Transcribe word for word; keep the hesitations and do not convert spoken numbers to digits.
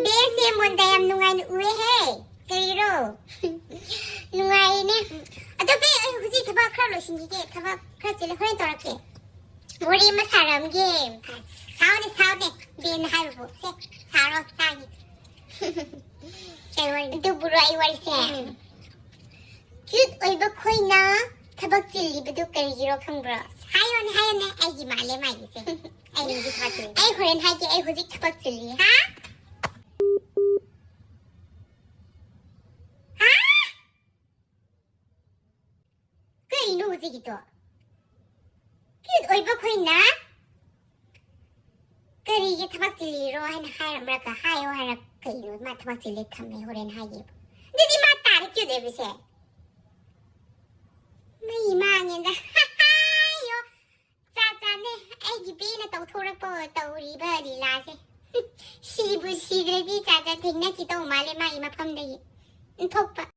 ꯕꯦꯁꯦ ꯃꯣꯟꯗ ꯌꯥꯝ ꯅꯨꯡꯉꯥꯏꯅ ꯎꯑꯦꯍꯦ꯫ ꯀꯔꯤꯔꯣ? ꯅꯨꯡꯉꯥꯏꯔꯤꯅꯦ꯫ ꯑꯗꯣ ꯕꯦ, ꯑꯩ ꯍꯧꯖꯤꯛ ꯊꯕꯛ ꯈꯔ ꯂꯣꯏꯁꯤꯟꯈꯤꯒꯦ, ꯊꯕꯛ ꯈꯔ ꯆꯤꯜꯂꯦ, ꯍꯣꯔꯦꯟ ꯇꯧꯔꯛꯀꯦ꯫ ꯋꯥꯔꯤ ꯑꯃ ꯁꯥꯔꯝꯒꯦ꯫ ꯁꯥꯎꯅꯦ, ꯁꯥꯎꯅꯦ꯫ ꯕꯦꯅ ꯍꯥꯏꯕꯕꯨ꯫ ꯁꯦ, ꯁꯥꯔꯣ, ꯇꯥꯒꯦ꯫ ꯀꯩ ꯋꯥꯔꯤ? ꯑꯗꯨꯕꯨꯔꯣ ꯑꯩ ꯋꯥꯔꯤꯁꯦ? ꯎꯝ꯫ ꯀ꯭ꯌꯨꯠ ꯑꯣꯏꯕ ꯈꯣꯏꯅ ꯊꯕꯛ ꯆꯤꯜꯂꯤꯕꯗꯨ ꯀꯔꯤꯒꯤꯔꯣ ꯈꯪꯕ꯭ꯔꯣ? ꯍꯥꯏꯌꯣꯅꯦ, ꯍꯥꯏꯌꯣꯅꯦ, ꯑꯩꯒꯤ ꯃꯥꯜꯂꯦ ꯃꯥꯒꯤꯁꯦ꯫ ꯑꯩ ꯍꯧꯖꯤꯛ ꯊꯕꯛ ꯆꯤꯜꯂꯤ꯫ ꯑꯩ ꯍꯣꯔꯦꯟ ꯍꯥꯏꯒꯦ, ꯑꯩ ꯍꯧꯖꯤꯛ ꯊꯕꯛ ꯆꯤꯜꯂꯤ꯫ ꯍꯥ? ꯍꯥ? ꯀꯩꯅꯣ ꯍꯧꯖꯤꯛꯀꯤꯗꯣ? ꯀ꯭ꯌꯨꯠ ꯑꯣꯏꯕ ꯈꯣꯏꯅ ꯀꯔꯤꯒꯤ ꯊꯕꯛ ꯆꯤꯜꯂꯤꯔꯣ ꯍꯥꯏꯅ ꯍꯥꯏꯔꯝꯂꯒ ꯍꯥꯏꯌꯣ ꯍꯥꯏꯔ ꯀꯩꯅꯣ ꯃꯥ ꯊꯕꯛ ꯆꯤꯜꯂꯦ ꯊꯝꯃꯦ ꯍꯣꯔꯦꯟ ꯍꯥꯏꯒꯦꯕ꯫ ꯑꯗꯨꯗꯤ ꯃꯥ ꯇꯥꯔꯦ ꯀ꯭ꯌꯨꯠ ꯑꯣꯏꯕꯁꯦ꯫ ꯃꯩ ꯃꯥꯡꯉꯦꯗ꯫ ꯌꯣ, ꯆꯥ ꯆꯥꯅꯦ꯫ ꯑꯩꯒꯤ ꯕꯦꯅ ꯇꯧꯊꯣꯔꯛꯄ ꯇꯧꯔꯤꯕ ꯂꯤꯂꯥꯁꯦ꯫ ꯁꯤꯕꯨ ꯁꯤꯗ꯭ꯔꯗꯤ ꯆꯥ ꯆꯥ ꯊꯦꯡꯅꯈꯤꯗꯧ ꯃꯥꯜꯂꯦ ꯃꯥꯒꯤ ꯃꯐꯝꯗꯒꯤ꯫ ꯊꯣꯛꯄ꯫